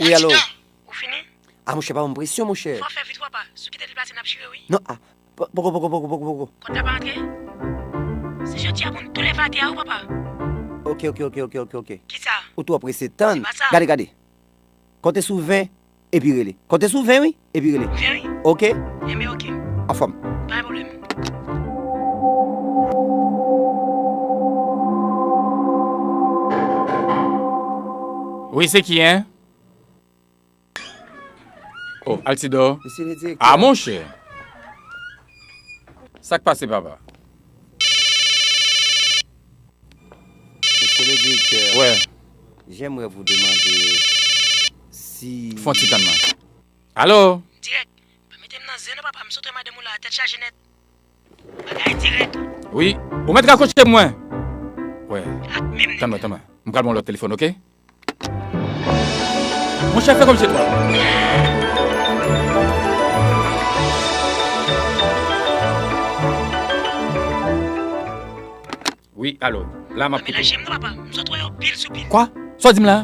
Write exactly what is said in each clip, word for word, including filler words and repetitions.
Wi, alo. Ou fini? A, monchè, pa ban m presyon, monchè. Fò w fè vit, wi, papa. Si w kite li pase, n ap chire, wi. Non, a, po-, poko, poko, poko, poko, poko. Kòd la pa antre? Se jodi a pou n tou leve atè a, wi, papa. Ok, ok, ok, ok, ok, ok. Kisa? Ou twò prese, tann. Se pa sa. Gade, gade. Konte sou ven, epi rele. Konte sou ven, wi, epi rele. Ven, wi. Ok? Enben, ok. Anfòm. Pa gen pwoblèm. Wi, se ki, en? Oh, Altidor. Mesye le direktè. Ah, monchè. Sa k pase, papa? Mesye le direktè. Wè. J'aimerais vous demander si... Fon ti tann nan. Alo? Dirèk. Pa mete m nan zen non, papa. M sot wè madanm ou la, tèt chaje nèt. Bagay dirèk. Wi. Ou mèt rakwoche mwen. Wè. Tann mwen, tann mwen. M pral ba w lòt telefòn, ok? Monchè, fè kòmsi e twa. Wi, alo. La m ap koute. Pa melanje m non, papa. M sot wè yo pil sou pil. Kwa? Sa w di m la?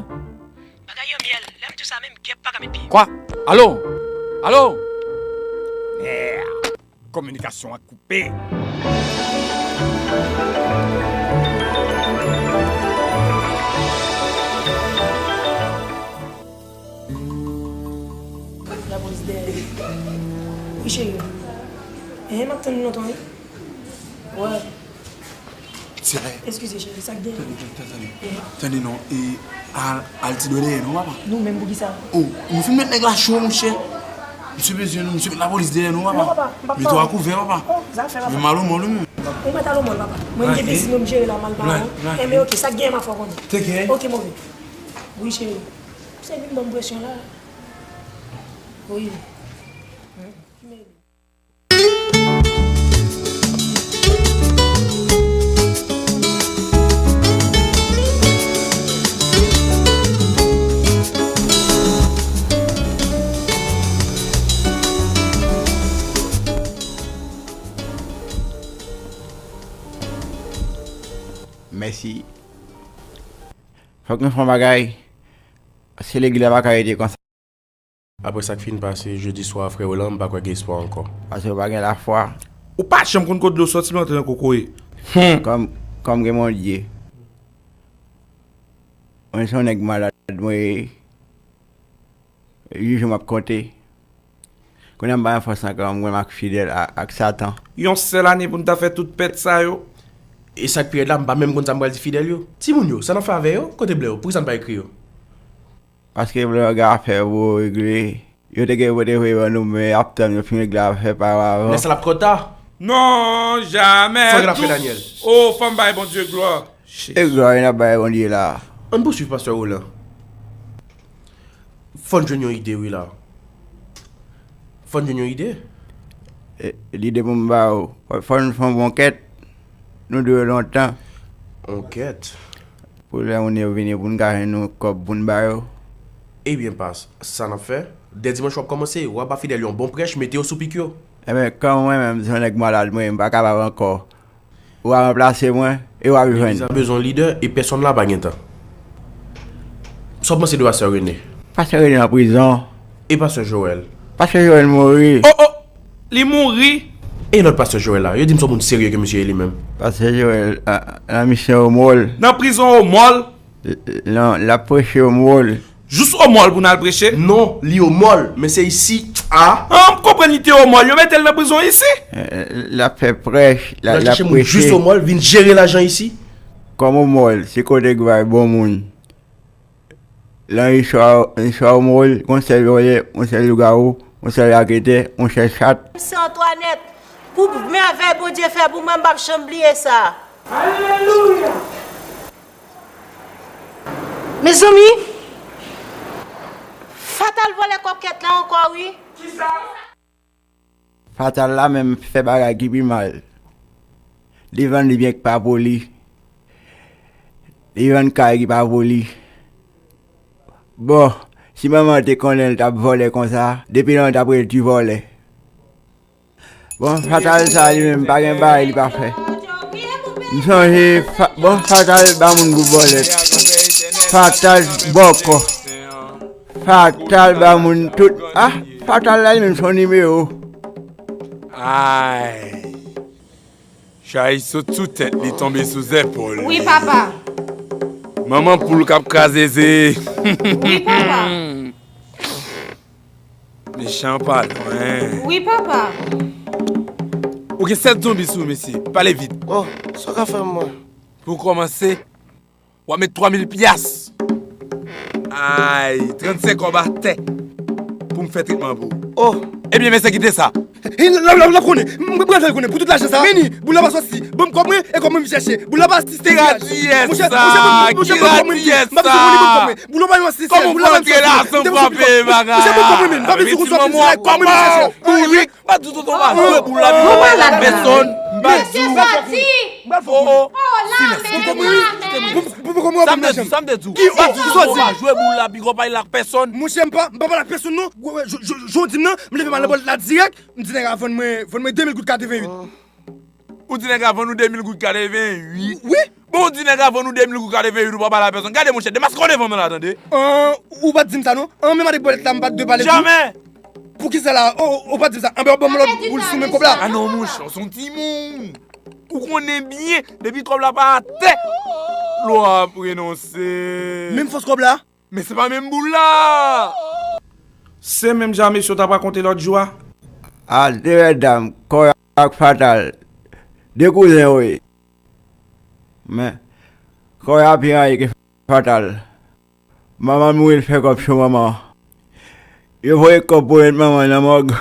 Bagay yo myèl. Lè m di w sa, menm gèp pa ka met pye. Kwa? Alo? Alo? Mèd. Kominikasyon an koupe. Lapolis dèyè. Wi, cheri. Enhen, m ap tann ou lontan, wi. Wè. Tirè. Eskize, cheri, sa k gen? Tande, tande, tande. Tande non, e, al, al ti dwe dèyè nou, papa. Nou menm pou kisa? Oh, nou fin met nèg la cho, monchè. Misye bezwen nou, misye met lapolis dèyè nou, papa. Non, papa, m p ap... Mete w a kouvè, papa. Oh, zafè, papa. Men m al omòl, wi, menm. Ou mèt al omòl, papa. Mwen, m gen biznis mwen, m jere la, m al ba ou. Enben, ok, sa k gen, m ap fè w konnen. Ok, move. Wi, cheri. Se vin ban m presyon la. Wi. Mèsi. Fòk nou fè yon bagay. Se legliz la pa ka rete konsa. Apre sa k fin pase jedi swa a, frè Roland, m pa kwè gen espwa ankò. Paske w pa gen lafwa. Ou pa janm konn kot dlo soti, men w antre nan kokoye. Hum. Kòm, kòm gen Bondye. Mwen se yon nèg malad, mwen ye. Jou jou m ap konte. Kounye a m pa gen fòs ankò, m wè m ak Fidèl a, ak Satan. Yon sèl ane pou n ta fè tout pèt sa yo. E sa k pi rèd la, m pa menm konn sa m pral di Fidèl yo. Timoun yo, sa n ap fè avè yo? Kote blè yo? Poukisa n pa ekri yo? Paske blè yo gen afè pou yo regle. Yo te gen pou te voye ban nou, men y ap tann yo fin regle afè pa yo avan. Men sa l ap twò ta. Non, jamè. Fò n raple Daniel. Oh, fò m bay Bondye glwa. E glwa n ap bay Bondye la. Ann pousuiv pastè Roland. Fò n jwenn yon ide, wi, la. Fò n jwenn yon ide. E, lide pou m ba ou. Fò, fò n fè yon bon kèt. Nou dwe yo lontan. Yon kèt. Pou lè moun yo vini pou n ka jwenn yon kòb pou n ba yo. Ebyen, pas, sa n ap fè. Dè dimanch w ap kòmanse, w a ba Fidèl yon bon prèch, mete yo sou pik yo. Enben, kòm mwen menm, se yon nèg malad, mwen, m pa kapab ankò. W a ranplase mwen, e w a jwenn. Legliz la bezwen yon lidè, e pèsonn la pa gen tan. Sa w panse de pastè Rene? Pastè Rene nan prizon. E pastè Joel? Pastè Joel mouri. Oh, oh! Li mouri? E lòt pastè Joel la? Yo di m se yon moun serye ke misye ye li menm. Pastè Joel, a, nan misyon Omòl. Nan prizon Omòl? L-, l-, non, l ap preche Omòl. Jous Omòl pou n al preche? Non, li Omòl, men se isi a. Ah, m konprann li te Omòl, yo mete l nan prizon isi? Eh, l ap fè prèch, l ap, l ap preche. L al chèche moun jis Omòl, vin jere lajan isi. Kòm Omòl, se kote k bay bon moun. Nan istwa, istwa Omòl, gon sèl vòlè, gon sèl lougawou, gon sèl raketè, gon sèl chat. Se Antwanèt, pou mèvèy Bondye fè pou mwen, m p ap janm bliye sa. Alelouya! Mezanmi, Fatal vòlè kòkèt la ankò, wi. Kisa? Fatal la menm fè bagay ki pi mal. Li vann li byen k pa pou li. Li vann kay ki pa pou li. Bon, si manman te konnen l t ap vòlè konsa, depi lontan l t ap rele ti vòlè. Bon, Fatal sa li menm, pa gen bagay li pa fè. M sonje, fa-, bon, Fatal ba moun gwo bòlèt. Fatal bòkò. Fatal ba moun tout. Ah, Fatal la li menm se yon nimewo. Ay. Chay sot sou tèt li, tonbe sou zèpòl li. Wi, papa. Manman poul k ap kraze ze. Wi, papa. Mechan pa lwen. Wi, papa. Ou gen sèt zonbi sou ou, mesye. Pale vit. Oh, sa w ka fè m, mwen? Pou kòmanse, w ap met twa mil pyas. Ay, trannsenk kòb atè pou m fè tretman pou ou. Oh. Ebyen, mesye, kite sa. L ap konnen. M pral fè l konnen. Pou tout lajan sa. Vini, boul la pa sòti. Ban m kòb mwen e kòb mwen m chèche. Boul la pa sòti. Ki radiyès sa? Ki radiyès sa? Boul la pa yon sisè. Kòman w antre la san frape bagay? Monchè, ban m kòb mwen, men. M pa vin sou konsèy. Bourik. Pa di tonton pa jwe boul la, piga w pa lak pèsonn. M pa di w. Mesye sòti. Oh, oh. Silans. Tonton Mori, kite mwen. Sa m te di, sa m te di w. Ki ou? Ki sòti? Pa jwe boul la, piga w pa lak pèsonn. Monchè, m pa, m pa pale ak pèsonn, non. Jodi m nan, m leve m al nan bòlèt la dirèk. M di nèg la vann mwen, vann mwen de mil goud katreven uit. Ou di nèg la vann ou de mil goud katreven uit? Wi. Bon, ou di nèg la vann ou de mil goud katreven uit, ou pa pale a pèsonn. Gade, monchè, demaske w devan mwen la, tande. An, ou pa t di m sa, non. An, menm avèk bòlèt la, m pa t dwe pale tou. Jamè! Poukisa la? O, o, ou pa t di m sa. Anben, ban m lòt boul sou men kòb la. A non, monchè, w se yon timoun. Ou konnen byen, depi kòb la pa atè, lò ap renonse. Menm fòs kòb la? Men se pa menm boul la! Se menm jan mesye w t ap rakonte lòt jou a? A, de mèdam, Kòy ak Fatal, de kouzen yo ye. Men, Kòy a pi anyen ke Fatal. Manman l mouri, l fè kòb sou manman an. Yo voye kòb pou yo met manman nan mòg.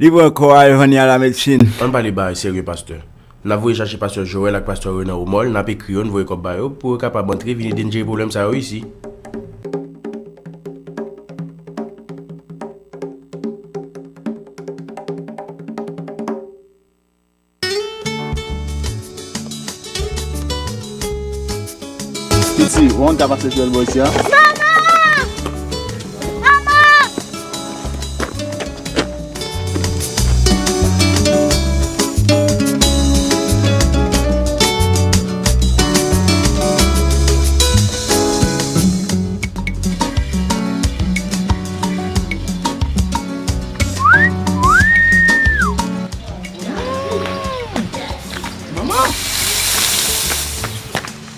Li pran kò a, l vann li a lamedsin. Ann pale bagay serye, pastè. N ap voye chache pastè Joel ak pastè Renan o mòl, n ap ekri yo, n voye kòb ba yo, pou yo kapab antre vin ede n jere pwoblèm sa yo isi. Piti, w a konn ta pase Joel bò isi a? Manman! Manman! Manman!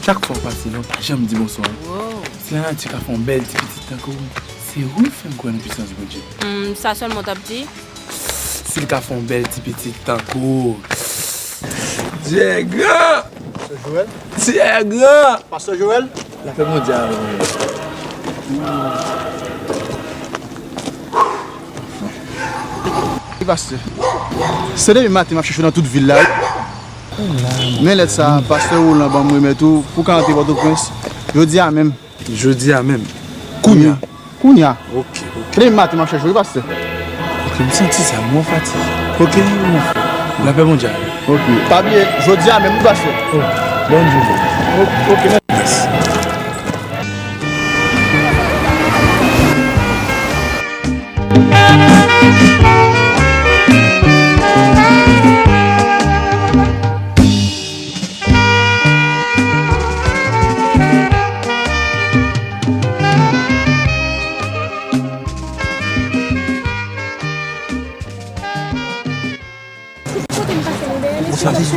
Chak fwa w pase la, w pa janm di bonswa. Wow. Si lanati ka fè yon bèl ti pitit tankou w, se ou k fè m kwè nan pisans Bondye. Hmm, sa sèlman w t ap di? Si l ka fè yon bèl ti pitit tankou w. Dye gran! Pastè Joel? Dye gran! Pastè Joel? Lapè Bondye avè w. Wi, pastè. Se depi maten m ap chèche w nan tout vil la, wi. Men lèt sa, pastè Roland ban m remèt ou pou w ka antre Pòtoprens jodi a menm. Jodi a menm? Kounye a? Kounye a. Ok, ok. Se depi maten m ap chèche w, wi, pastè. Ok, m santi sa, m wè w fatige. Ok, mon frè. Lapè Bondye avè w. Ok. Pa bliye, jodi a menm, wi, pastè. Oh, bòn jounen. Ok, ok, mèsi.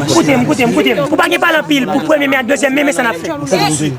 Koute m, koute m, koute m. Ou pa gen pale anpil pou premye me ak dezyèm me, men sa n ap fè.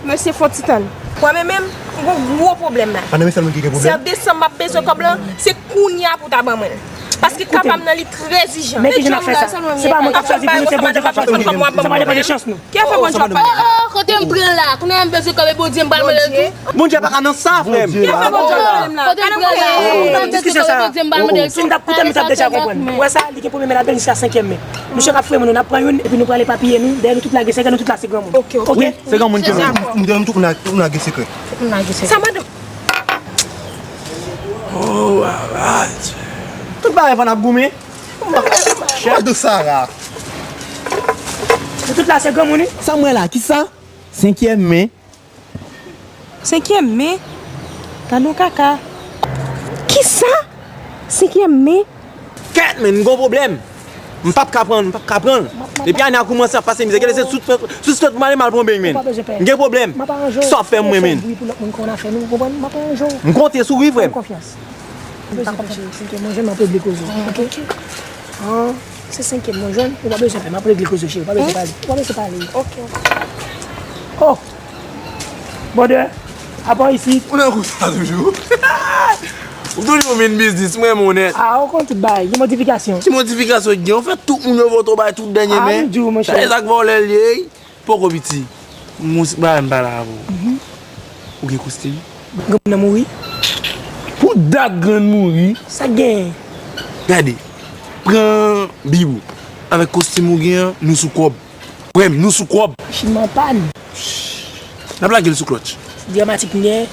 Mesye, fò ti tann. Premye me, m gon gwo pwoblèm la. Se an desanm m ap bezwen kòb lan, se kounye a pou w ta ban mwen l. Paske ka pa m nan li trè ijan. Men ki jan n ap fè sa? Se pa mwen k ap chwazi pou nou, se Bondye k ap chwazi pou nou. Sa pa depann de chans nou. Ki afè Bondye ap pale? Oh, oh, kote m pran la? Kounye a m bezwen kòb e Bondye m pral mande l tou. Bondye pa ka nan sa, frè m. Ki afè Bondye ap pale m la? Kote m pran la? Diskisyon sa, si m t ap koute m, m t ap deja konprann. Ou wè sa, li gen premye men, l ap vin jiska senkyèm men. Monchè k ap fouye moun yo, n ap pran youn, epi nou prale epapiye nou, dèyè nou tout lage sekrè, nou tout la se granmoun. Ok, ok. Se granmoun ki vle. M, m, m tout moun lage sekrè. Tout moun lage sekrè. Sa madanm. Oh, alright. Tout bagay pa n ap goumen. Madan Sara. Nou tout la se granmoun, wi. Sa m wè la, kisa? Senkyèm men. Senkyèm men? Gad yon kaka. Kisa? Senkyèm men? Kèt, men, m gon pwoblèm. M p ap ka pran l, m p ap ka pran l. Depi ane a koumanse ap pase mizè. Gade se sou tèt, sou tèt mwen ale m al pran beny, men. M gen pwoblèm. Sa w ap fè m, mwen, men. Ou fè bri pou lòt moun konn afè nou, ou konprann? M ap range w. M konte sou ou, wi, frè m. Fè m konfyans. Ou pa bezwen pè, cheri. Senkyèm mwen jwenn, m ap regle koze w, oke? Ah, se senkyèm mwen jwenn, ou pa bezwen pè, m ap regle koze w, cheri. Ou pa bezwen pale. Ou pa bezwen pale. Oke. Oh! Brother, apa isit? Ou nan kou sa toujou? Ou toujou vin biznis, mwen, monèt. Ah, ou konn tout bagay. Gen modifikasyon. Ki modifikasyon ki gen? Ou fè tout moun yo vote w bay tout dènye men. Ah, m di w, monchè. Sa e sa k vòlè l ye, wi. Poko piti. Mous, ba m pale avè w. Mhm. Ou gen kostim? Granmoun nan mouri. Pou dat grann mouri. Sa k genyen? Gade, pran bib ou. Avèk kostim ou gen an, nou sou kòb. Frè m, nou sou kòb. Machin mwen an pàn. N ap lage l sou klòtch. Dramatik m gen.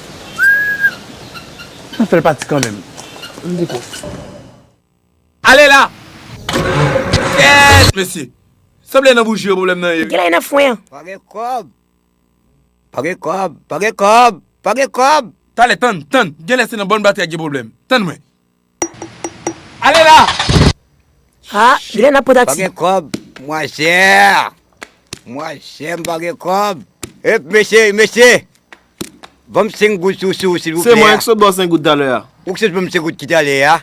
N ap fè l pati kanmenm. M di kou. Ale la! Kèt, mesye! Sanble nan bouji yo pwoblèm nan ye. Genlè e nan fwen an. Pa gen kòb. Pa gen kòb. Pa gen kòb. Pa gen kòb. Talè, tann, tann. Genlè se nan bòn batri a gen pwoblèm. Tann mwen. Ale la! Ah, genlè n ap pran taksi. Pa gen kòb, mwazyè. Mwazyè, m pa gen kòb. Ep, mesye, mesye. Ban m senk goud sou, sou, silvouplè. Se mwen ki sot ba w senk goud talè a. Ou ki sot ban m senk goud ki talè a?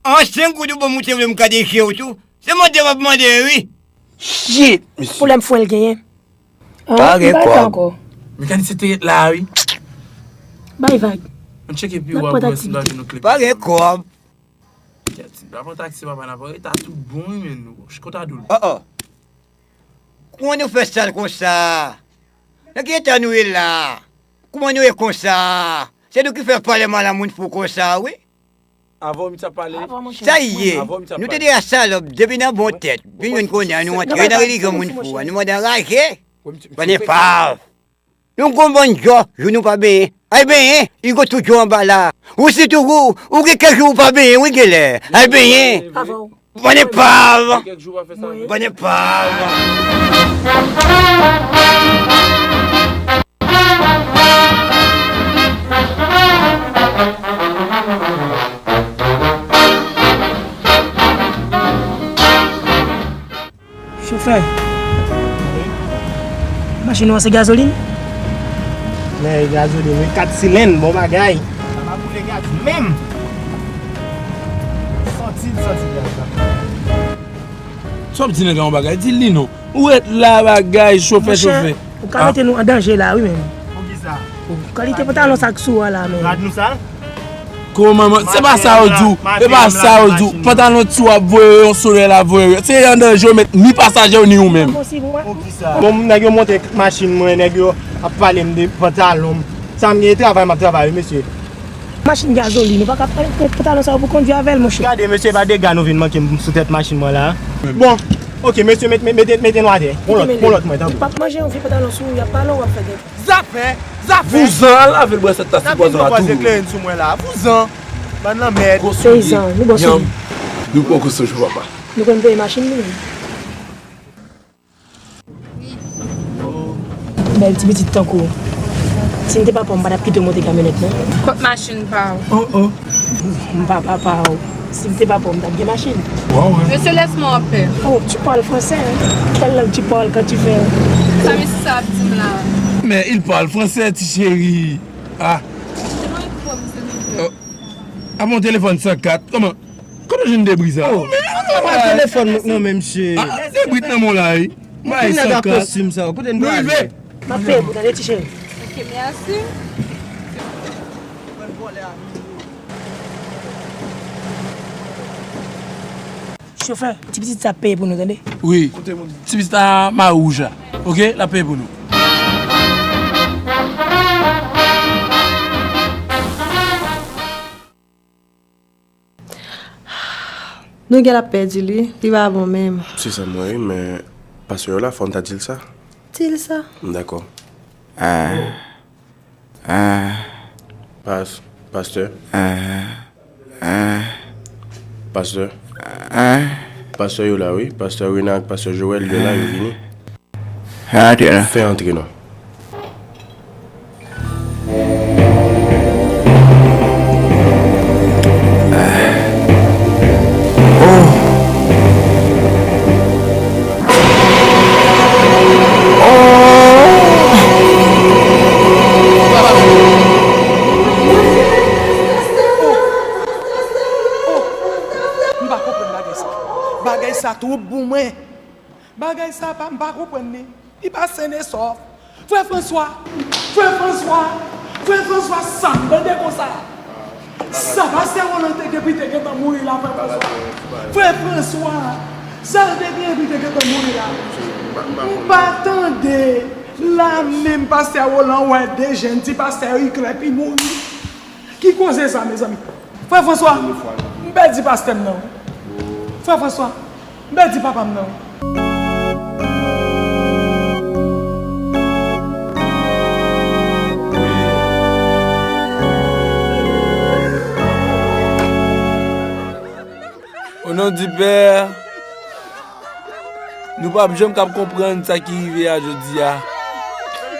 An, senk goud ou ban m, ou te vle m kade je w tou? Se mande w ap mande, wi. Shit, mesye. Pwoblèm fwen l genyen. Ah, pa gen kòb ankò. Mekanisye te ret la, wi. Bay vag. Ann tcheke pi wo pou wè si n pa jwenn yon kle. Pa gen kòb. Kèt, n pa pran taksi, papa, n ap rete a tout bon, wi, men nou. Kòta doul. Oh, oh. Kouman nou fè sal konsa? Nan ki eta nou ye la? Kouman nou ye konsa? Se nou ki fè pale mal a moun fou konsa, wi. Avan w misye ap pale. Sa ye, nou te deja salòp depi nan bon tèt. Vin jwenn kounye a, nou antre nan relijyon moun fou a, nou mande anraje. Bann enpav. Nou gon bann djò, jou nou pa benyen. Al benyen, Igo tout djò anba la. Ou sitou ou, ou gen kèk jou ou pa benyen, wi, genlè. Al benyen. Bann enpav. Bann enpav. Chofè, machin ou an se gazolin? Men gazolin, wi, kat silenn, bon bagay. Sa pa boule gaz menm. Santi l, santi gaz la. Sa w ap di nèg la yon bagay? Di li non. Ou ret la bagay, chofè, chofè. Ou ka mete nou an danje la, wi, menm. Poukisa? Kalite pantalon sa k sou a la, menm. Rad nou sal? Kòman, man? Se pa sa yo di w. Se pa sa yo di w. Pantalon ti w ap voye yo, solèy la voye yo. Se an danje yo met ni pasaje yo, ni ou menm. Poukisa? Bon, nèg yo monte machin mwen, nèg yo ap pale m de pantalon m. Sa m gen travay, m ap travay, wi, mesye. Machin gazolin, ou pa ka pran pantalon sa yo pou kondui avè l, monchè. Gade, mesye, pa dega nou vin manke m sou tèt machin mwen la. Bon, oke, mesye, met, met, mete, mete nou atè. Pran lòt, pran lòt mwen, tanpri. Ou p ap manje yon vye pantalon sou ou, y ap pale w, w ap fè dèk. Zafè, zafè. Vouzan, al lave l bwè sèt tas ti pwazon a tou. Kleren sou mwen la. Vouzan. Bann lanmèd. Peyizan, nou bon sou li. Nou poko sou jou, papa. Nou konn peye machin nou menm. Bèl ti pitit tankou w. Si m te papa w, m pa t ap kite w monte kamyonèt, non. Kot machin pa w? Oh, oh. M pa papa w. Si m te papa w, m t ap gen machin. Mesye, laisse-moi en paix. Oh, tu parles français, hein? Quelle langue tu parles quand tu fais? Sa mesye sa ap di m la? Mais il parle français, ti chéri. Ah. Ap yon telefòn san kat. Kòman? Kote w jwenn debri sa? Oh, men, pa telefòn mwen non, men, mesye. Ah, debri nan men w la, wi. Bay sa kat. Kostim sa, kote n prale? M ap peye pou tande, ti cheri. Ok, mèsi. Chofè, ti pitit sa ap peye pou nou, tande? Wi. Ti pitit sa mari wouj la. Ok, l ap peye pou nou. Nou gen l ap pèdi li, li pa bon menm. Se sa m wè wi, men pastè yo la, fò n ta di l sa. Di l sa. M dakò. Ah. Ah. Pas-, pastè. Ah. Ah. Pastè. Ah. Pastè yo la wi, pastè Rena ak pastè Joël yo la, yo vini. Fè antre la. Fè antre non. Oh. Bagay sa twòp pou mwen. Bagay sa pa, m pa konprann li. Li pa sen e sòf. Frè Franswa, frè Franswa, frè Franswa, sa m tande konsa. Sa pastè Roland te gen pou te gentan mouri la, frè Franswa. Frè Franswa, sa l te gen pou te gentan mouri la. M pa tande la menm pastè Roland wè de jèn ti pastè Iclè pi mouri. Ki koze sa, mezanmi? Frè Franswa, m pèdi pastè m nan. Frè Franswa, m pèdi papa m nan. O non di Pè, nou p ap janm kab konprann sa ki rive a jodi a.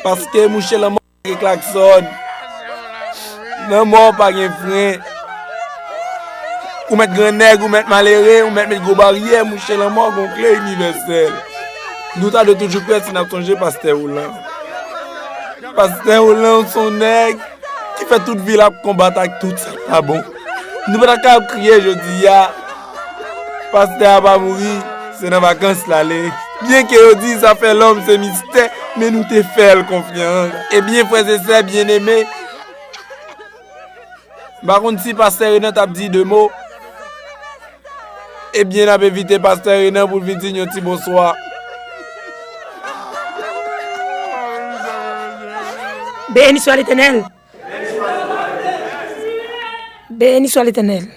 Paske mouche lanmò gen klaksòn. Lanmò pa gen fren. Ou mèt grannèg, ou mèt malere, ou mèt met gwo baryè, mouche lanmò gon kle inivèsèl. Nou ta dwe toujou pè si n ap sonje pastè Roland. Pastè Roland se yon nèg ki fè tout vi l ap konbat ak tout sa k pa bon. Nou pa ta ka ap kriye jodi a. Pastè a pa mouri, se nan vakans l ale. Byenke yo di zafè lòm se mistè, men nou te fè l konfyans. Ebyen, frè e sè byeneme, m pa konn si pastè Renan t ap di de mo. Ebyen, n ap envite pastè Renan pou l vin di n yon ti bonswa. Béni soit l'Éternel. Béni soit l'Éternel.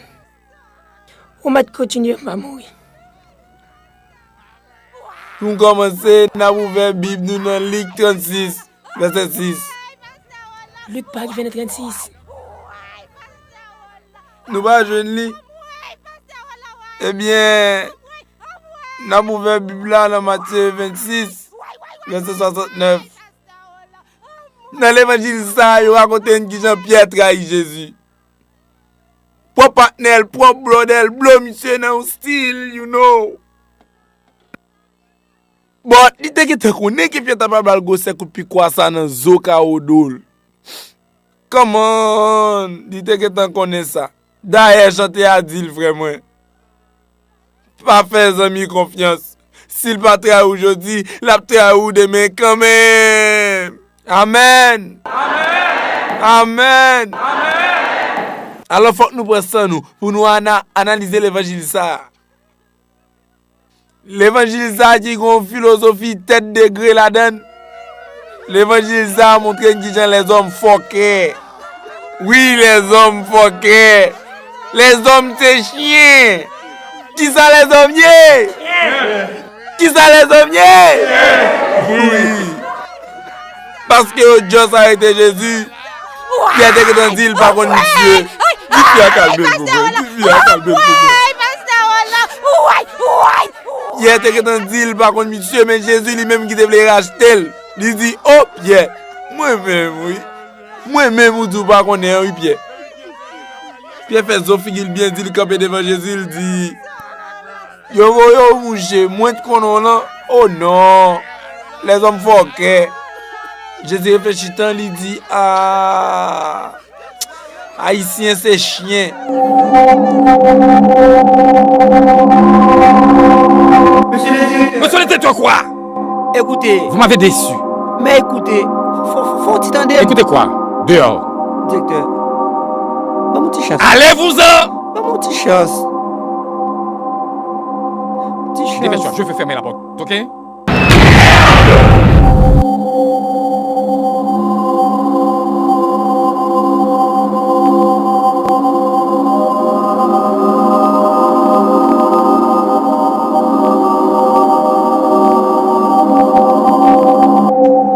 Ou mèt kontinye, m pa mouri. Pou n kòmanse, n ap ouvè Bib nou nan Lik trannsis, vèsè sis. Lik pa rive nan trannsis. Nou pa jwenn li? Ebyen, n ap ouvè Bib la nan Matye vennsis, vèsè swasantnèf. Nan levanjil sa a, yo rakonte n kijan Pyè trayi Jezi. Pwòp patnè l, pwòp brother l, blo misye nan yon stil, you know. But, li te gentan konnen ke Pyè ta pral ba l gwosè kout pikwa sa nan zo kawo do l. Come on, li te gentan konnen sa. Dayè, chante a di l, frè mwen. Pa fè zanmi konfyans. Si l pa trayi w jodi, l ap trayi w demen kanmenm. Amèn. Amèn. Amèn. Alò, fòk nou pran san nou pou nou ana-, analize levanjil sa a. Levanjil sa a ki gen yon filozofi tèt degre ladan l. Levanjil sa a montre n kijan lèzòm fòkè. Wi, lèzòm fòkè. Lèzòm se chyen. Kisa lèzòm ye? Kisa lèzòm ye? Wi. Paske yo just arete Jezi. Pyè te gentan di l pa konn misye. Di fi a kalme l pou mwen. Di fi a kalme l pou mwen. Pyè te gentan di l pa konn misye, men Jezi li menm ki te vle rachte l. Li di, "O Pyè, mwen menm, wi. Mwen menm ou di w pa konnen an, wi, Pyè." Pyè fè zo figi l byen di l kanpe devan Jezi, l di, "Yo voye w mouche, mwen t konnen w lan." O non! Lèzòm fòkè. Jezi reflechi tan, li di, "A, Ayisyen se chyen." Monsieur le directeur. Monsieur le directeur, quoi? Écoutez. Vous m'avez déçu. Mais écoutez, fò, fò, fò w ti tande. Écoutez quoi? Dehors. Direktè, ban m yon ti chans. Allez-vous-en! Ban m yon ti chans. Ti chans. Dépêche-toi, je vais fermer la porte, ok?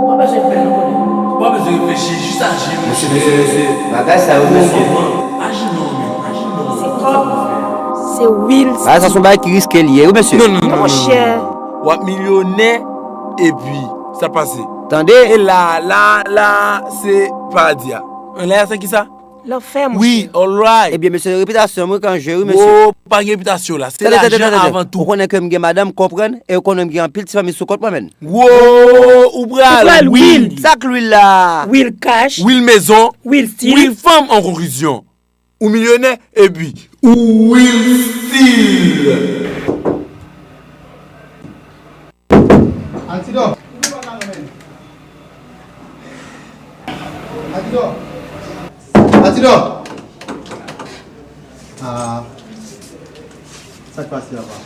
Ou pa bezwen fè nou konnen. Ou pa bezwen reflechi, jis aji, mesye, mesye, mesye. Bagay sa yo, mesye. Aji non, men. Aji non. Se kòb. Se wil. Bagay sa se yon bagay ki riske li ye, wi, mesye. Non, non, non, non, non. Monchè. W ap milyonè, epi sa pase. Tande. E la, la, la, se paradi a. Anlè a, se kisa? Lanfè, monchè. Wi, alright. Ebyen, mesye, repitasyon mwen kan jwe, wi, mesye. Wo, pa gen repitasyon la. Se lajan avan tou. Ou konnen ke m gen madanm, konprann, e ou konnen m gen anpil ti fanmi sou kont mwen, menn. Wo, ou pral wil. Sa k lwil la? Wil kach. Wil mezon. Wil stil. Wil fanm, an konklizyon. Ou milyonè, epi ou wil stil. Non. Ah, sa k pase la, papa?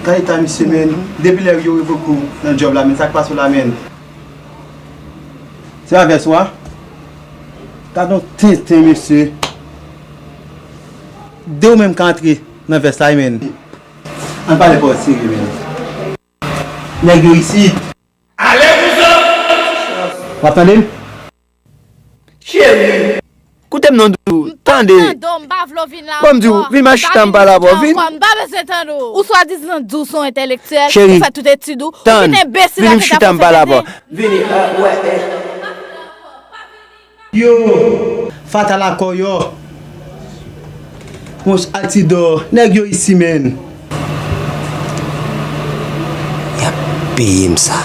Gade eta misye, menn. Depi lè yo revoke w nan djòb la, menn, sa k pase w la, menn? Se pa vès ou a? Gade yon tenten, mesye. De ou menm ka antre nan vès la, wi, menn. Ann pale pa w serye, menn. Nèg yo isit. Ale, kouzen! W ap tande m? Cheri. Koute m non, Doudou. Tande. Tande w, m pa vle w vin la ankò. Ban m di w, vin m a chita m pale avè w, vin. M pa bezwen tande w. Ou swadizan di w se yon entèlektyèl, ou fè tout etid ou, ou kite enbesil ap chita m pale avè w. Vini, wè, wè. Yo! Fatal akò yo! Monch Altidor, nèg yo isi, menn. Y ap peye m sa.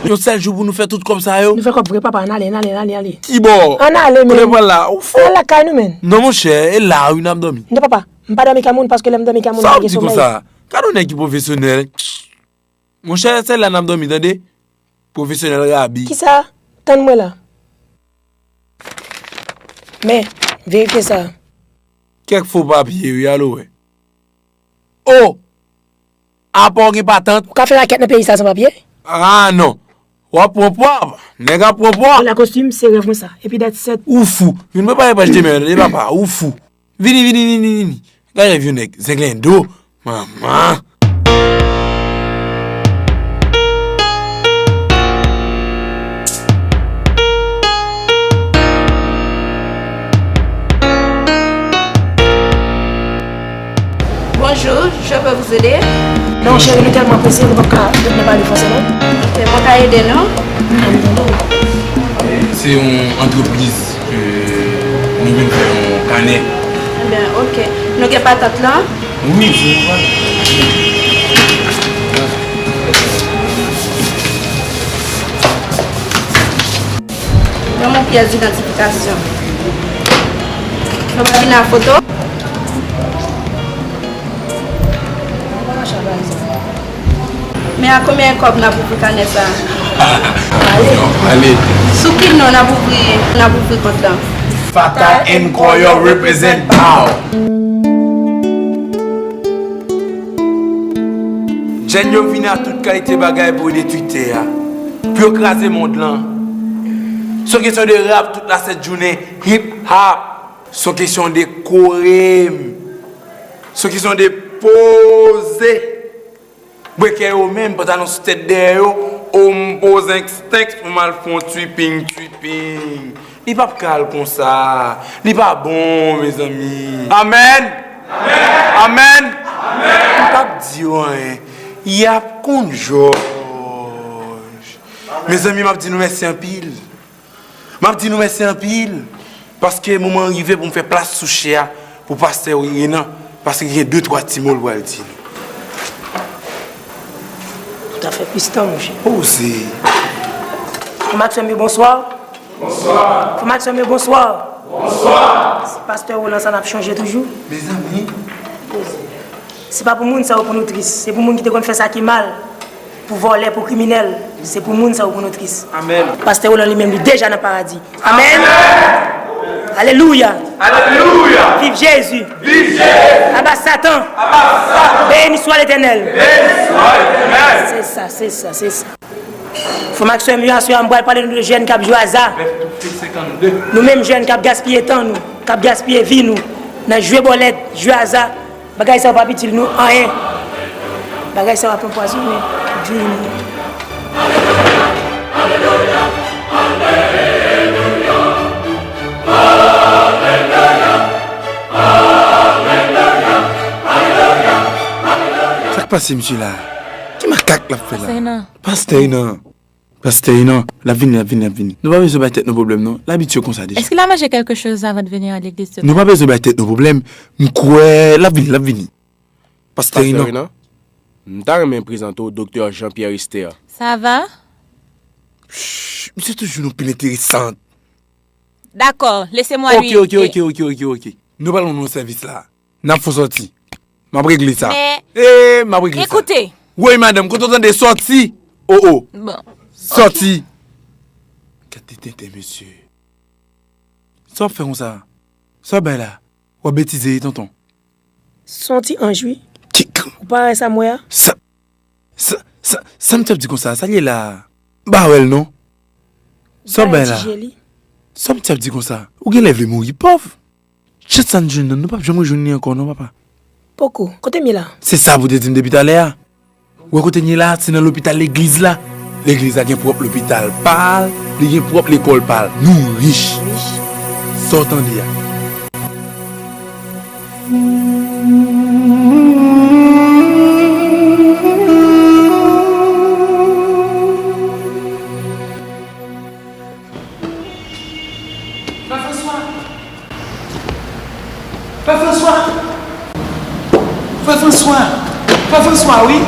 Yon sèl jou pou nou fè tout kòb sa yo? Nou fè kòb vre, papa, ann ale, ann ale, ann ale, ann ale. Kibò? Ann ale, menn. Kote pral la? Ou fou? Ann lakay nou, menn. Non, monchè, e la wi n ap dòmi. Non, papa, m pa dòmi kay moun paske lè m dòmi kay moun, m pa gen somèy. Sa w ap di konsa? Gade yon nèg ki pwofesyonèl. Monchè, se la n ap dòmi, tande? Pwofesyonèl rabi. Kisa? Tann mwen la. Men, verifye sa. Kèk fo papye, wi, al wè. O! Apa w gen patant? Ou ka fè rakèt nan peyi sa san papye? Ah, non. W ap pran pwa, nèg ap pran pwa. Ou la kostim, se rèv mwen sa. Epi dat sèt. Ou fou. Vin mwen pa paj de mèd, e papa, ou fou. Vini, vini, vini, vini. Gade vye nèg, zenglendo. Manman. Bonjour, je peux vous aider? Non, cheri, nou tèlman prese, nou p ap ka ret nan pale franse, non. Ok, mwen ka ede nou? Se yon antrepriz ke nou vin fè yon kanè. Ebyen, ok. Nou gen patant lan? Wi, se yon kanè. Ban m yon pyès idantifikasyon. Nou pa vin a foto? Men a konbyen kòb n ap ouvri kanè sa a? Ale. Sou ki non n ap ouvri, n ap ouvri kont lan? Fatal and Koyo represent pow. Jèn yo vini a tout kalite bagay pou yo detwi tè a, pou yo kraze mond lan. Se yon kesyon de rap tout la sent jounen, hip hop. Se yon kesyon de korem. Se yon kesyon de poze. Bwekè yo menm, pantalon sou tèt dèyè yo, o m poze enstenks pou m al fè yon twiping, twiping. Li p ap ka al konsa. Li pa bon, mezanmi. Amèn! Amèn! Amèn! M p ap di yo anyen. Y ap konn jòj. Mezanmi, m ap di nou mèsi anpil. M ap di nou mèsi anpil, paske moman an rive pou m fè plas sou chè a pou pastè Renan, paske gen de twa ti mo l pral di nou. Ou ta fè plis tan, monchè. Poze. Frè m ak sè m yo, bonswa. Bonswa. Frè m ak sè m yo, bonswa. Bonswa. Se pastè Roland sa n ap chonje toujou. Mezanmi. Poze. Se pa pou moun sa yo pou nou tris. Se pou moun ki te konn fè sa ki mal. Pou vòlè, pou kriminèl. Se pou moun sa yo pou nou tris. Amèn. Pastè Roland li menm, li deja nan paradi. Amèn. Amèn. Alelouya. Alelouya. Viv Jezi. Viv Jezi. Aba Satan. Aba Satan. Beni swa Letènèl. Beni swa Letènèl. Se sa, se sa, se sa. Frè m ak sè m yo, aswè a m pral pale nou de jèn k ap jwe aza. Nou menm jèn k ap gaspiye tan nou, k ap gaspiye vi nou nan jwe bòlèt, jwe aza. Bagay sa yo p ap itil nou anyen. Bagay sa yo ap anpwazonnen vi nou. Sa k pase misye la? Ki makak l ap fè la? Pastè Renan. Pastè Renan. Pastè Renan, l ap vini, l ap vini, l ap vini. Nou pa bezwen bay tèt nou pwoblèm, non. L abitye konsa deja. Est-ce qu'il a mangé quelque chose avant de venir à l'église ce matin? Nou pa bezwen bay tèt nou pwoblèm. M kwè l ap vini, l ap vini. Pastè Renan. Pastè Renan, m ta renmen prezante w Doktè Jean Pierre Esther. Ça va? Shh, misye toujou nan pil enteresan. D'accord, laissez-moi lui. Ok, ok, ok, ok, ok, ok. Nou pral nan sèvis la. N ap fè w sòti. M ap regle sa. Men, e, m ap regle sa. Écoutez. Woy madanm, kote w tande sòti? O o. Bon. Sòti. Gade tenten mesye. Sa w ap fè konsa? Sa w bay la? W ap betize wi tonton. Se yon ti anj wi. Kik. Ou pa wè sa m wè a? Sa, sa, sa, sa m t ap di konsa? Sa l ye la a? M pa wè l non. Sa w bay la? Sa m t ap di konsa? Ou genlè vle mouri pòv. Chans sa n jwenn nan, nou p ap janm rejwenn li ankò non papa. Poko. Kote m ye la? Se sa pou w te di m depi talè a. Ou wè kote n ye la, se nan lopital legliz la. Legliz la gen pwòp lopital pa l, li gen pwòp lekòl pa l. Nou rich. Sa w tande a? Frè Franswa! Frè Franswa! Frè Franswa! Frè Franswa, wi!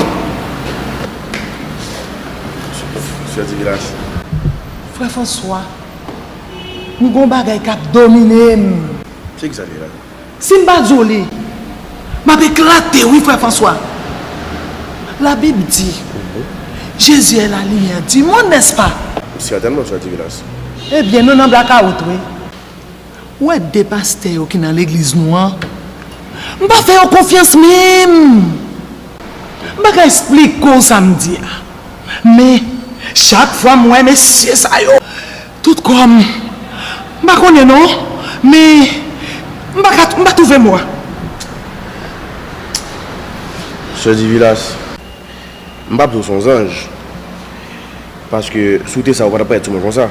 Sè Divilas. Frè Franswa, m gon bagay k ap domine m. Se ki sa l ye la? Si m pa di w li, m ap eklate wi, frè Franswa. Labib di, Jésus est la lumière du monde, n'est-ce pas? Sètènman, sè Divilas. Ebyen, nou nan blakawout, wi. Ou wè de pastè yo ki nan legliz nou an? M pa fè yo konfyans menm. M pa ka esplike w sa m di a. Men, chak fwa m wè mesye sa yo, tout kò m, m pa konnen non, men m pa ka, m pa twouve mo a. Sè Divilas, m p ap di w se yon zanj, paske si w te sa, ou pa t ap parèt sou mwen konsa.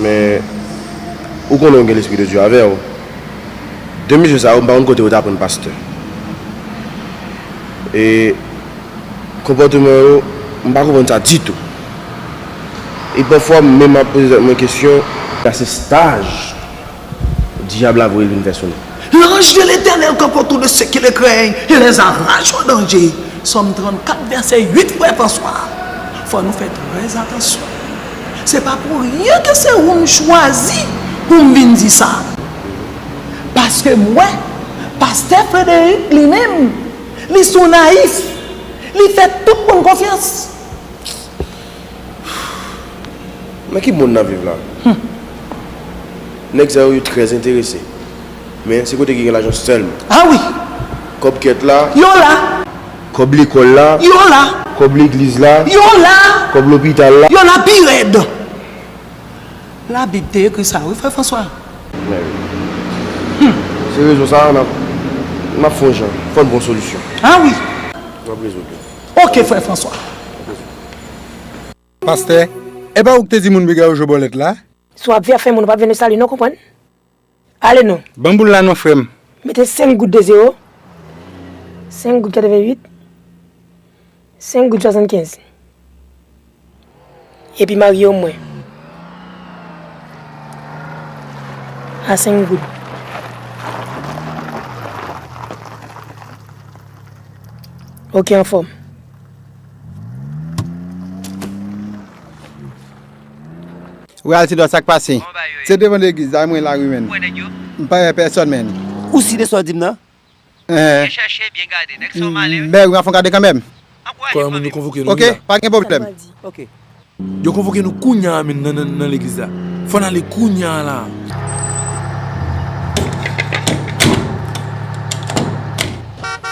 Men, ou konnen w gen Lespri de Dye avè w. De mesye sa yo, m pa konn kote yo t aprann pastè. E konpòteman yo, m pa konprann sa ditou. E pafwa, m menm ap poze tèt mwen kesyon, èske se staj dyab la voye l vin fè sou nou? L'ange de l'Éternel campe autour de ceux qui le craignent et les arrache au danger. Sòm trannkat, vèsè uit, frè Franswa. Fò nou fè trè atansyon. Se pa pou ryen ke se ou m chwazi pou m vin di sa. Paske m wè, pastè Frederic li menm, li sou nayif. Li fè tout moun konfyans. Nan ki mond n ap viv la? Nèg sa yo, yo trè enterese. Men se kote ki gen lajan sèlman. A wi. Kòb kèt la. Yo la. Kòb lekòl la. Yo la. Kòb legliz la. Yo la. Kòb lopital la. Yo la pi rèd. Labib te ekri sa wi, frè Franswa. Men wi. Se rezon sa a, n ap, n ap fè yon jan. Fò n pran solisyon. A wi. N ap rezoud li. Oke, frè Franswa. Pastè, e pa ou ki te di moun piga yo jwe bòlèt la? Si w ap vin fè moun, ou p ap vin nou sali non, konprann? Ale non. Ban m boul la non, frè m. Mete senk goud de zewo. Senk goud katreventuit. Senk goud swasannkenz. Epi marye w mwen. A senk goud. Oke, anfòm. Wi, Altidor, sa k pase? Se devan legliz la, mwen la, wi, menn. M pa wè pèsòn, menn. Ou si de sa w di m nan? Byen chèche, byen gade. Nèg sa w malen, wi. Byen wi, m ap fè yon gade kanmenm. Kò moun yo konvoke nou, wi, la. Oke, pa gen pwoblèm. Oke. Yo konvoke nou kounya a, menn, nan, nan, nan legliz la. Fò n ale kounya a la.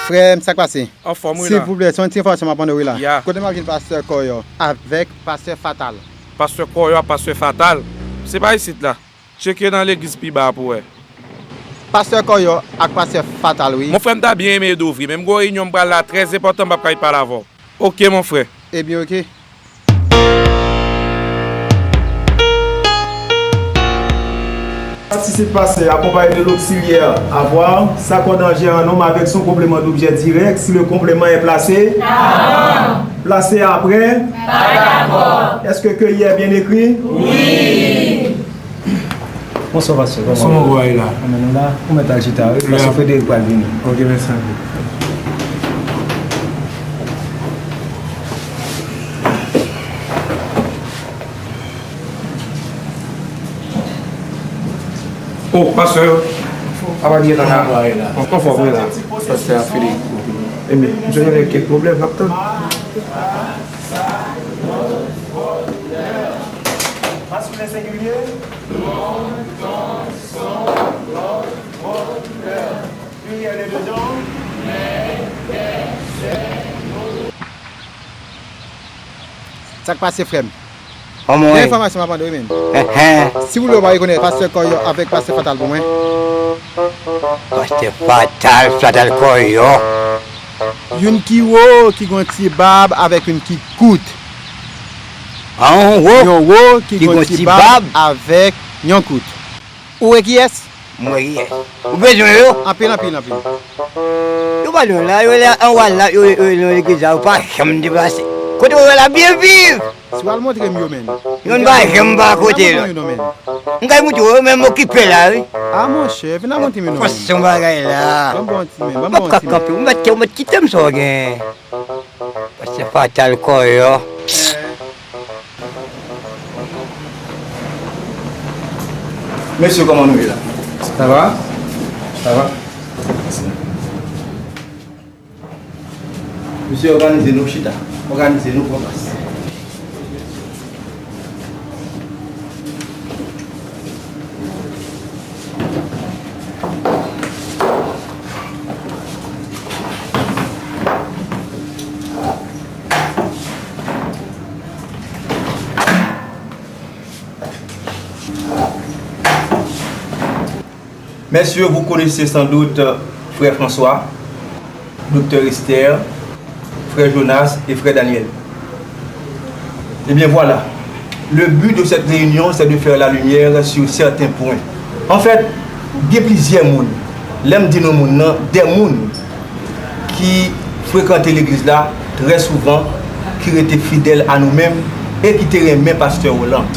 Frè m, sa k pase? Anfòm, wi, la. Silvouplè, se yon ti enfòmasyon m ap mande w, wi, la. Ya. Kote m ap jwenn pastè Kòyò avèk pastè Fatal? Pastè Kòyò ak pastè Fatal? Se pa isit la. Tcheke nan legliz pi ba a pou wè. Pastè Kòyò ak pastè Fatal, wi. Mon frè, m ta byen renmen ede w vre, men m gen yon reyinyon m pral la trè enpòtan, m p ap kay pale avè w. Oke, mon frè. Ebyen, oke. Participe passé accompagné de l'auxiliaire avoir, s'accord en G en nombre avec son complément d'objet direct si le complément est placé avant. Placé après. Pas d'accord. Est-ce que cueilli est bien écrit? Oui. Bonswa, pastè. Kòman ou ye la? Anben, nou la. Ou mèt al chita, wi, pastè Frederic pral vini. Ok, mèsi anpil. Oh, pastè, apa ki gentan la? Anfòm, wi, la. Pastè Frederic. Enben, m jwenn avèk kèk pwoblèm, m ap tann. Maskilen sengilye. Pliryèl e de janr. Sa k pase, frè m? Gen enfòmasyon m ap mande w, wi, menm. Enhen. Silvouplè, w pa rekonèt pastè Kòyò avèk pastè Fatal pou mwen? Pastè Fatal, Fatal Kòyò. Youn ki wo, ki gon ti bab, avèk youn ki kout. An wo? Yon wo, ki gon ti bab, avèk yon kout. Ou wè kiyès? M wè kiyès. Ou bezwen yo? Anpil, anpil, anpil. Yo pa nou la, yo la anwa la, yo, yo, yo nan legliz la, yo pa janm deplase. Kote w wè la byen viv? Si w al montre m yo, menm. Yo n pa janm pa kote la. M kay montre w, yo menm okipe la, wi. A, monchè, vin al montre m yo non, menm. Fason bagay la. Ban m ba w yon ti men, ban m ba w yon ti men. M pa ka kanpe, ou mèt, ou mèt kite m sa w gen. Pastè Fatal Kòyò. Mesye, kòman nou ye la? Sa va? Sa va? Mesye, òganize nou, chita. Òganize nou, pran plas. Messieurs, vous connaissez sans doute, euh, frère François, docteur Esther, frère Jonas et frère Daniel. Eh bien voilà, le but de cette réunion, c'est de faire la lumière sur certains points. En fait, gen plizyè moun, lè m di nou moun nan, de moun ki frekante legliz la trè souvan, ki rete fidèl a nou menm e ki te renmen pastè Roland.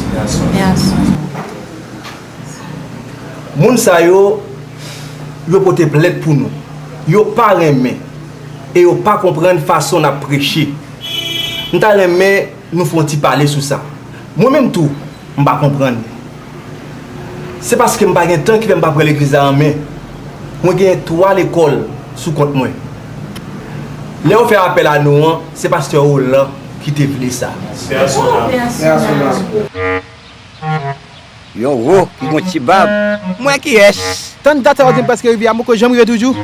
Yes. Moun sa yo, yo pote plent pou nou. Yo pa renmen e yo pa konprann fason n ap preche. M ta renmen nou fè yon ti pale sou sa. Mwen menm tou, m pa konprann. Se paske m pa gen tan ki fè m pa pran legliz la an men. Mwen gen twa lekòl sou kont mwen. Lè yo fè apèl a nou an, se pastè Roland ki te vle sa. Pè Asona. Pè Asona. Yon wo ki gon ti bab. Mwen kiyès? Tann dat sa w di m prèske rive a, m poko janm rive toujou.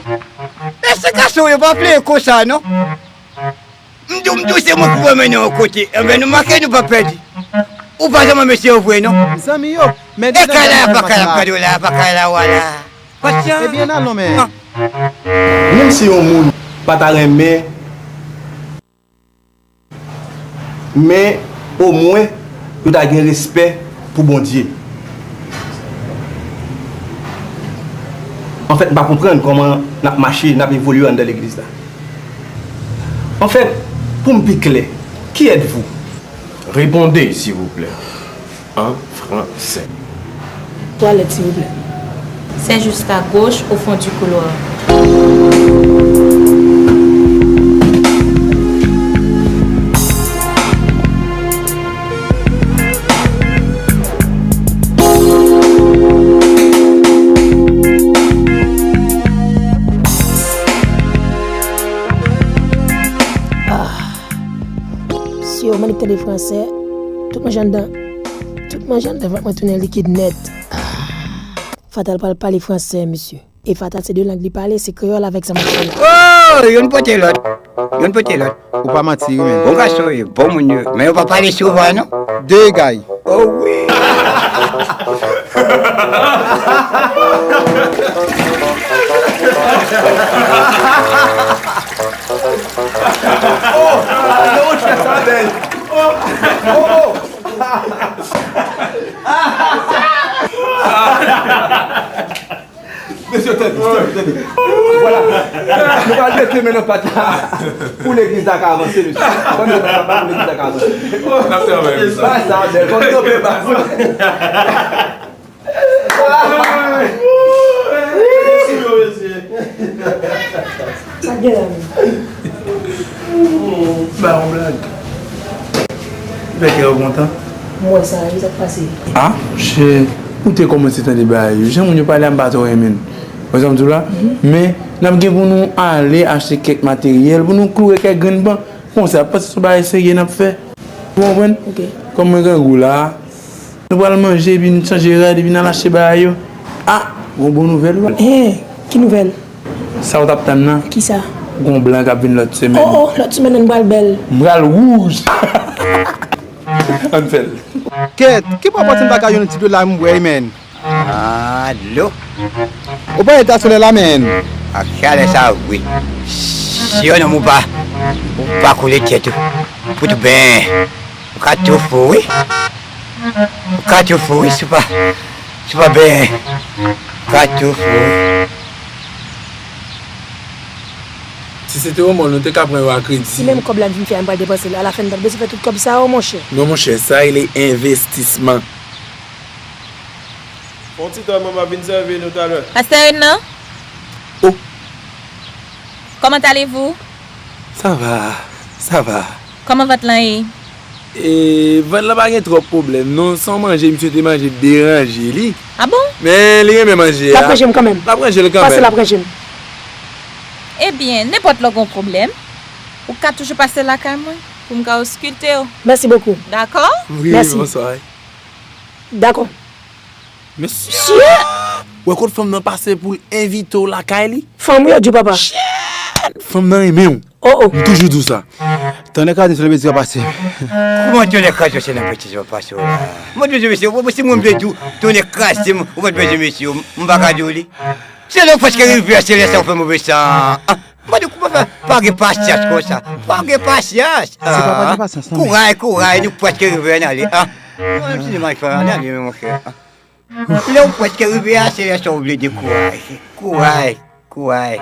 Mesye gason yo pa vle konsa non. M di w, m di w se mwen ki pou mennen yon kote. Enben nou make nou pa pèdi. Ou pa janm mesye yo vre non. Zanmi yo, men e kay la, pa kay la, pa kay la, wala. Patyan. Ebyen al non men. Menm si yon moun pa ta renmen Men, omwen, yo ta gen respè pou Bondye. Anfèt, m pa konprann kòman n ap mache, n ap evolye anndan legliz la. Anfèt, pou m pi klè, qui êtes-vous? Répondez, s'il vous plaît. En français. Twalèt, silvouplè. C'est juste à gauche, au fond du couloir. Ah. Si yo mannik tande fransè, tout manje anndan, tout manje anndan vant mwen tounen likid nèt. Ah. Fatal pral pale fransè, mesye. E Fatal se de lang li pale, se kreyòl avèk sa m ap fè la. Oh, youn pote lòt. Youn pote lòt. Ou pa manti, wi, men. Bon gason, wi, bon moun yo. Men yo pa pale souvan, non. De egay. Oh, wi. Oh, non, monchè, sa bèl. Oh, oh, oh. Mesye, tande, tande, tande. Vwala. Nou pral mete men nan pat la. Pou legliz la ka avanse, mesye. Ban nou bat la pou legliz la ka avanse. N ap travay pou sa. Bagay sa bèl. Fò nou kanpe baz. Sa gen la menm? Ba yon blag. Fè kè yo kontan. M wè sa, wi, sa k pase? Ah, monchè, ou te kòmanse tande bagay yo. Jan moun yo pale a, m pa twò renmen l. Wè sa m di w la? Men, n ap gen pou nou ale achte kèk materyèl, pou nou kloure kèk grenn ban. Konsa, panse se yon bagay serye n ap fè. Ou konprann? Kòm mwen grangou la, nou pral manje, epi n chanje rad, epi n al achte bagay yo. A! Gon bon nouvèl, wi. Hen, ki nouvèl? Sa w t ap tann nan? Kisa? Gon blan k ap vin lòt semèn. O, o, lòt semèn nan pral bèl. M pral wouj. Ann fè l. Kèt, ki bò w pati m pa ka jwenn yon ti dlo la m bwè, menn? Ah, dlo. Ou pa eta solèy la, menn? Ak chalè sa, wi. Si yon nonm ou pa, ou pa koule tèt ou. Pou tou ben. Ou ka tou fou, wi. Ou ka tou fou, wi, si pa, si pa ben. Ou ka tou fou, wi. Si se te yon mò, nou te ka pran yo a kredi. Si menm kòb la n fin fè a, m pral depanse l. Alafen, m pa t bezwen fè tout kòb sa yo, monchè. Non, monchè, sa rele envestisman. Fè yon ti tan, mwen, m ap vin sèvi nou talè. Pastè Renan? Oh! Comment allez-vous? Ça va, ça va. Kòman vant lan ye? E, vant lan pa gen twòp pwoblèm, non. Se yon manje misye te manje deranje li. Ah bon? Men li renmen manje a. L ap ranje m kanmenm. L ap ranje l kanmenm. Pase l ap ranje m. Ebyen, nenpòt lè w gen yon pwoblèm, ou ka toujou pase lakay mwen pou m ka oskilte w. Merci beaucoup. Dakò? Wi, bonswa. Dakò. Mesye! Wè kot fanm nan pase pou l envite w lakay li? Fanm wi yo di papa. Shit! Fanm nan renmen w. Oh, oh. M toujou di w sa. Tonnè kraze sou le betiz pa pase. Kòman tonnè kraze se nan betiz pa pase w la? Mwen bezwen mesye, mwen si mwen vle di w, tonnè kraze m, ou pa t bezwen mesye, m pa ka di w li. Se lè w prèske rive a, se lè sa w fè move san. Ah, mande kouman fè, pa gen pasyans konsa. Pa gen pasyans. Se pa pa gen pasyans, non, men. Kouray, kouray, nou prèske rive, ann ale. Ah, mwen menm si nou mal fè, ann ale, monchè. Ah. Lè w prèske rive a, se lè sa w vle dekouraje. Kouray, kouray.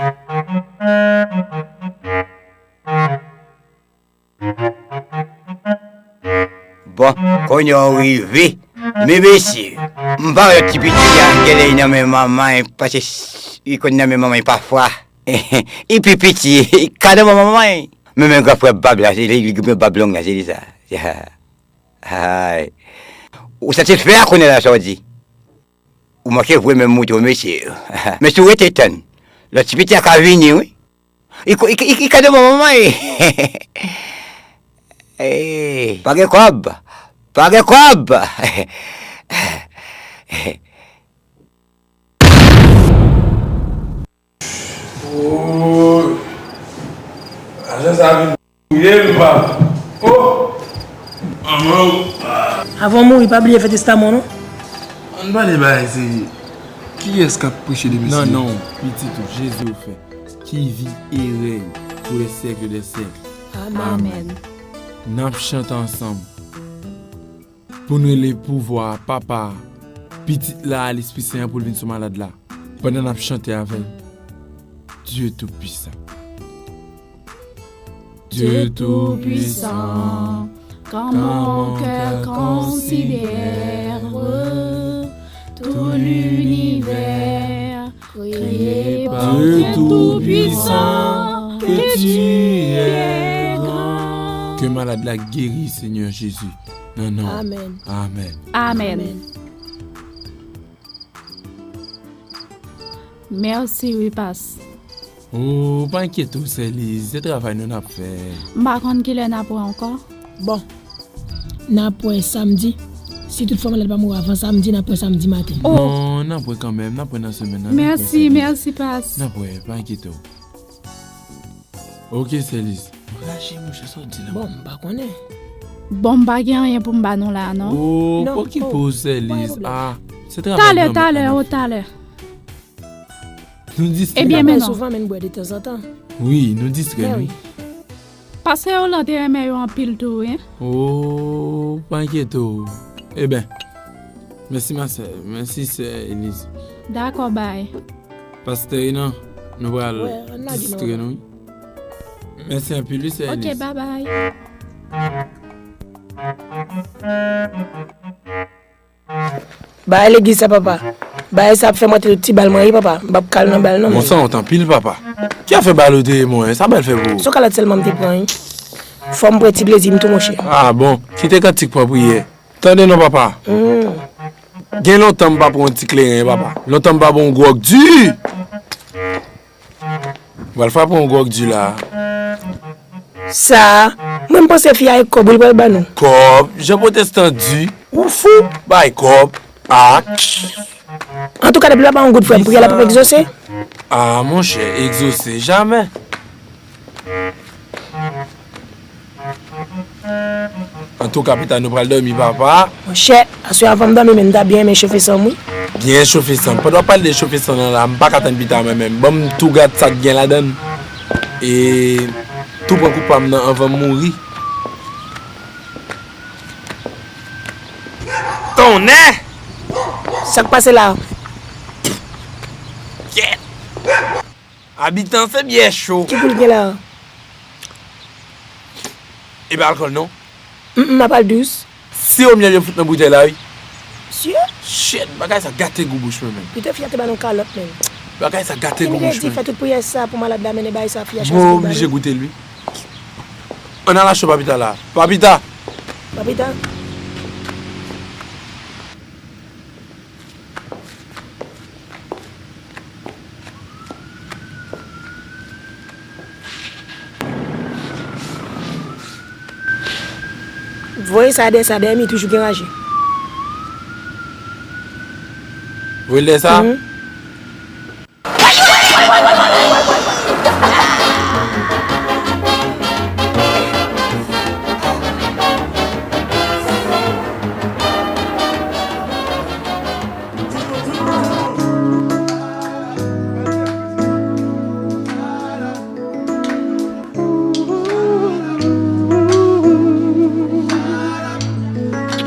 Bon, kounye a w rive. Men mesye, m pa wè ti piti a, genlè li nan men manman l, paske s-, li konn nan men manman l pafwa. Li pi piti, li ka nan men manman l. Men, men gran frè bab la, se li, li gen bab long la, se li sa. Ay. Ou satisfè a kounye a la sa w di? Ou manke vre menm mouton, mesye. Men si w rete tann, lòt ti piti a ka vini, wi. Li ko-, li, li, li ka devan manman, wi. Ey, pa gen kòb. Pa gen kòb. Oh, lajan sa vin touye m, papa. Oh! Manman. Avan w mouri, pa bliye fè testaman w, non. Ann pale bagay serye. Kiyès k ap preche demen Senyè? Nan non Pitit ou, Jezi ofè, ki viv e rèy pou lè syèk dè syèk. Amèn. Amèn. N ap chante ansanm. Pou n rele pouvwa a Papa a, Pitit la a, Lespri Sen an pou l vin sou malad la, pandan n ap chante avè l, Dieu Tout-Puissant. Dieu Tout-Puissant, quand mon cœur considère tout l'univers, créé par Dieu Tout-Puissant, que tu es grand. Ke malad la geri, Senyè Jezi. Nan non. Amèn. Amèn. Amèn. Mèsi, wi, pas. Oh, pa enkyete w, Sè Liz, se travay nou n ap fè. M pa konn kilè n ap wè ankò. Bon, n ap wè samdi. Si toutfwa malad pa mouri avan samdi, n ap wè samdi maten. Oh. Non, n ap wè kanmenm, n ap wè nan semèn nan, n ap wè Mèsi, Sè Liz. Mèsi, pas. N ap wè, pa enkyete w. Ok, Sè Liz. Raje, monchè, sa w di la. Bon, m pa konnen. Bon, m pa gen anyen pou m ba nou la, non. Oh, non, okipe w, Sè Liz. Ah, se travay. Talè, talè, o talè. Nou distrè. Ebyen, men non. Souvan, men n bwè detanzantan. Wi, nou distrè, wi. Paske Olan te renmen yo anpil tou, wi. Oh, pa enkyete w. Eben, mèsi, ma sè. Mèsi, Sè Eliz. Dakò, bay. Pastè Renan, nou pral distrè nou, wi. Mèsi anpil, wi, Sè Eliz. Ok, babay. Bagay legliz sa, papa. Bagay sa ap fè m antre tout ti bal mwen, wi, papa. M p ap kal nan bal, non, men. Bon, sa wont anpil, papa. Ki afè bal ou te ye, mwen? Sa bal fè pou ou? Se yon kalòt sèlman m te pran, wi. Fò m pran ti plezi m tou, monchè. Ah, bon. Kite kantik pran priyè. Tande non, papa. Hmm. Gen lontan m pa pran yon ti kleren, papa. Lontan m pa pran yon gwòg di. M pral frape yon gwòg di la. Sa, mwen m panse fi a e kòb wi l pral ban nou. Kòb? Jan pwotestan di, ou fou? Bay kòb. Ah. Antouka, depi l pa ba yon goud frè m, priyè l ap egzose. Ah, monchè, egzose, jamè. Antouka, pita nou pral dòmi, papa. Monchè, aswè a fò m dòmi, men m ta byen renmen chofe san m, wi. Byen chofe san m. Pandan w ap pale de chofe san nan la, m pa ka tann pita mwen menm. Ban m tou gad sa k gen ladan l. E tou pran koup pa m nan anvan m mouri. Tonnè! Sa k pase la? Kyèt! Abitan, se byè cho. Ki pou l gen la? E pa alkòl non. Mm, mm, apal dous. Siwo myèl yo fout nan boutèy la, wi. Siwo? Shit, bagay sa gate gou bouch mwen menm. Pito fi a te ba nou kalòt menm. Bagay sa gate gou bouch mwen. Fè tout priyè sa pou malad la mennen bay sa fi a chans. Mwen oblije goute l, wi. Ann al achte papita la. Papita! Papita? Voye sa dèyè sa, dèyè m li toujou gen raje. Voye l dèyè sa? Mhm.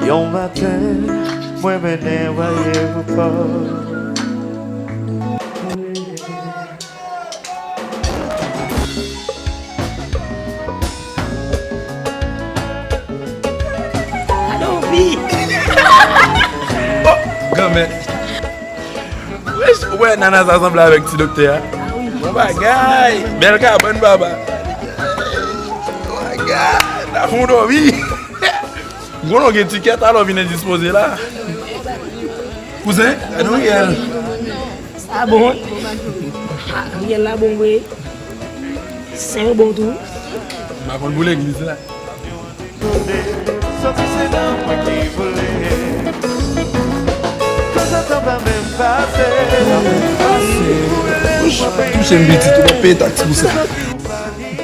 Yon maten, mwen mennen w al ayewopò. Gade yon fi! Oh, granmèt! Wesh, ou wè nana sa sanble avèk ti doktè a? Bon bagay! Bèl kabann, papa! Bon bagay! N ap fè yon dòmi! M konnen w gen tikèt, alò vin endispoze la. Kouzen, gade yon riyèl. Sa bon. Ah, riyèl la bon vre. Sen yo bon tou. M pa konn pou legliz la. Touche m pitit, ou p ap peye taks pou sa.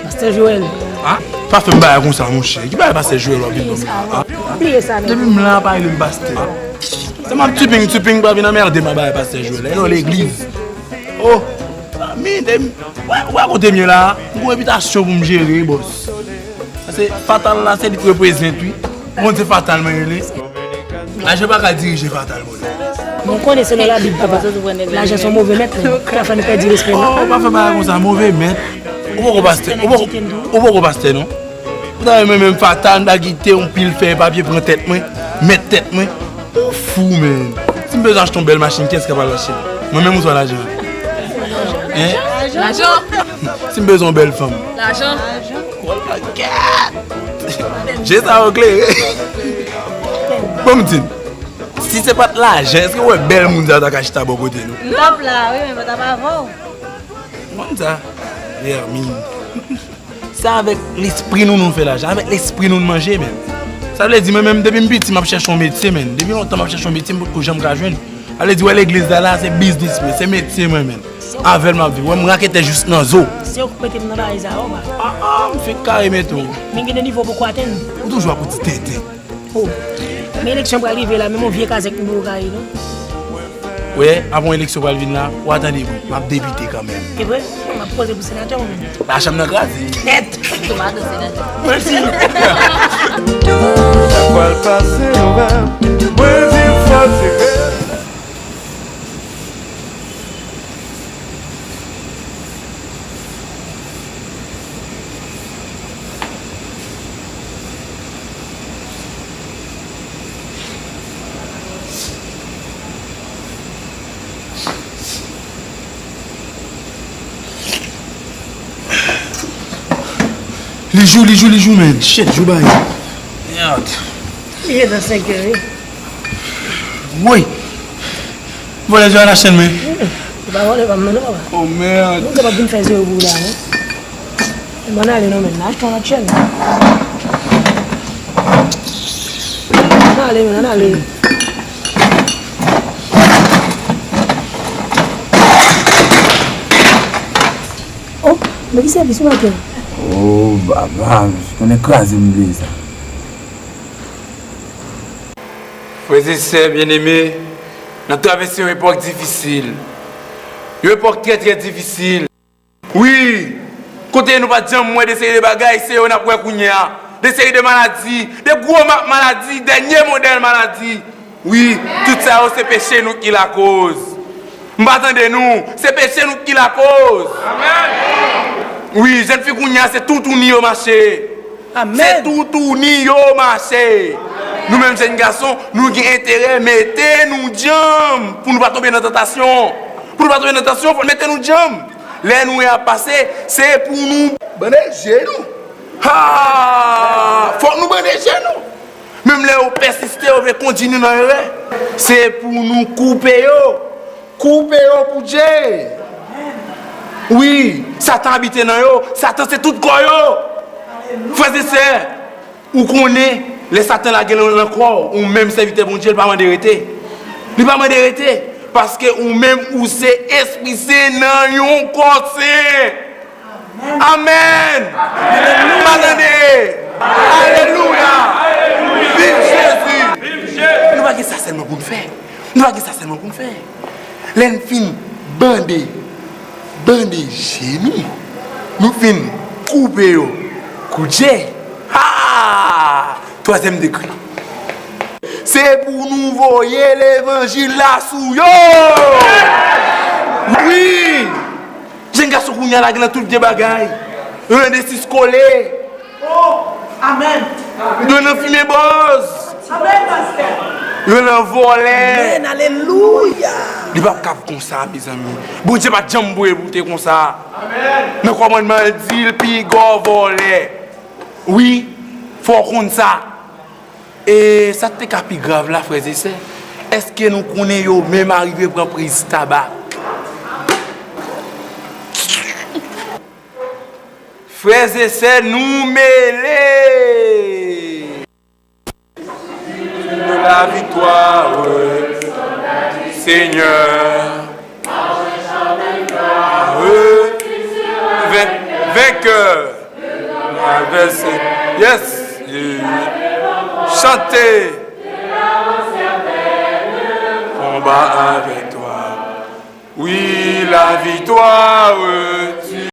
Pastè Joel. Ah, pa fè m bagay konsa, monchè. Ki bagay pastè Joel w ap vin ban m la? Ah, bliye sa, men. Depi m la, pa rele m pastè. Se m ap tuping, tuping, pa vin anmède m a bagay pastè Joel. Yo legliz. Oh, zanmi, de, wè, wè kote m ye la. M gon repitasyon pou m jere, bòs. Paske Fatal la, se li k reprezent, wi. Ou konn se Fatal mwen rele? Lajan pa ka dirije Fatal, bòs. Bon, konnen se nan Labib, papa. Lajan se yon move mèt, men. Ou ka fè nou pèdi respè, non? Oh, pa fè bagay konsa, move mèt. Ou poko pastè, ou poko, ou poko pastè, non? Ou ta renmen menm Fatal, m ta kite yon pil fèy papye pran tèt mwen, mèt tèt mwen. Ou fou, men. Si m bezwen achte yon bèl machin, kiyès k ap al achte l? Mwen menm ouswa lajan? Hein? Lajan? Si m bezwen yon bèl fanm? Lajan? Oh my God! Je sa yo klere. Bon, m di n, si se pa t lajan, èske w wè bèl moun sa yo ta ka chita bò kote nou? L ap la, wi, men pa t ap avè w. Moun sa, Hermine. Se avèk lespri nou nou fè lajan, avèk lespri nou nou manje, men. Sa vle di, mwen menm, depi m piti, m ap chèche yon metye, men. Depi lontan, m ap chèche yon metye, m potko janm ka jwenn. Sa vle di, wè legliz la, la, se biznis mwen, se metye mwen, men. Avè l m ap viv. Wè m raketè jis nan zo. Se ou k mete m nan bagay sa yo, ba. Ah, ah, m fenk kare mete w. Men gen de nivo w poko atenn. Ou toujou ap di tenten. Oh. Men eleksyon pral rive la, menm yon vye kazèk nou poko ka ye, non. Wè, apre yon eleksyon pral vin la, w a tande bri, m ap depite kanmenm. E vre? M ap poze pou senatè ou menm. Lachanm nan kraze. Nèt! Mwen di. Sa k pral pase, nou menm? Mwen di fò se rèv. Li jou, li jou, li jou, men. Shit, jou bay. Mèd. Li gentan senkè, wi. Woy! Vòlè zye a nan chèn, men. Se pa vòlè pa m nan, non, papa. Oh, merde. Nou kapab vin fè zewo pou ou la, non? Bon, ann ale, non, men. N a achte yon lòt chèn. Ann ale, men, ann ale. Oh, men ki sèvis ou maten? Oh, papa, konnen kraze m vle sa. Frè e sè byeneme, n ap travèse yon epòk difisil. Yon epòk trè, trè difisil. Wi, kote nou pa t janm wè de seri de bagay, se yo n ap wè kounye a. De seri de maladi, de gwo ma-, maladi, dènye modèl maladi. Wi, tout sa yo se peche nou ki lakoz. M pa tande nou, se peche nou ki lakoz. Wi, jèn fi kounye a se toutouni yo mache. Se toutouni yo mache. Nou menm jèn gason, nou gen enterè mete nou djanm pou nou pa tonbe nan tantasyon. Pou nou pa tonbe nan tantasyon, fò n mete nou djanm. Lè nou wè y ap pase, se pou nou bande je nou. Ha! Fòk nou bande je nou. Menm lè yo pèsiste, yo vle kondui nou nan erè, se pou nou koupe yo. Koupe yo kou dje. Wi, Satan abite nan yo. Satan se tout kò yo. Frè e sè, ou konnen, lè Satan lage nan, nan kò w, ou menm sèvitè Bondye, li pa mande rete. Li pa mande rete. Paske ou menm, ou se espri sen nan yon kò sen. Amèn. Alelouya. Alelouya. Viv Jezi. Nou pa gen sa sèlman pou n fè. Nou pa gen sa sèlman pou n fè. Lè n fin bande, bande je nou, nou fin koupe yo kou dje. Ha! Twazyèm degre. Se pou nou voye levanjil la sou yo. Wi! Jèn gason kounye a lage nan tout vye bagay. Yo nan desiskole. Oh, amèn. Yo nan fimen bòz. Amèn, pastè. Yo nan vòlè. Amèn, alelouya. Li p ap kab konsa, mezanmi. Bondye pa t janm voye pou te konsa. Amèn. Nan kòmandman l di l, piga w vòlè. Wi, fò w konn sa. E sa k te ka pi grav la, frè e sè, èske nou konnen yo menm arive pran priz tabak? Frè e sè, nou mele! La victoire, Seigneur. Ven-, vainqueur. Yes. Chante. Combat avec toi. Oui, la victoire, tu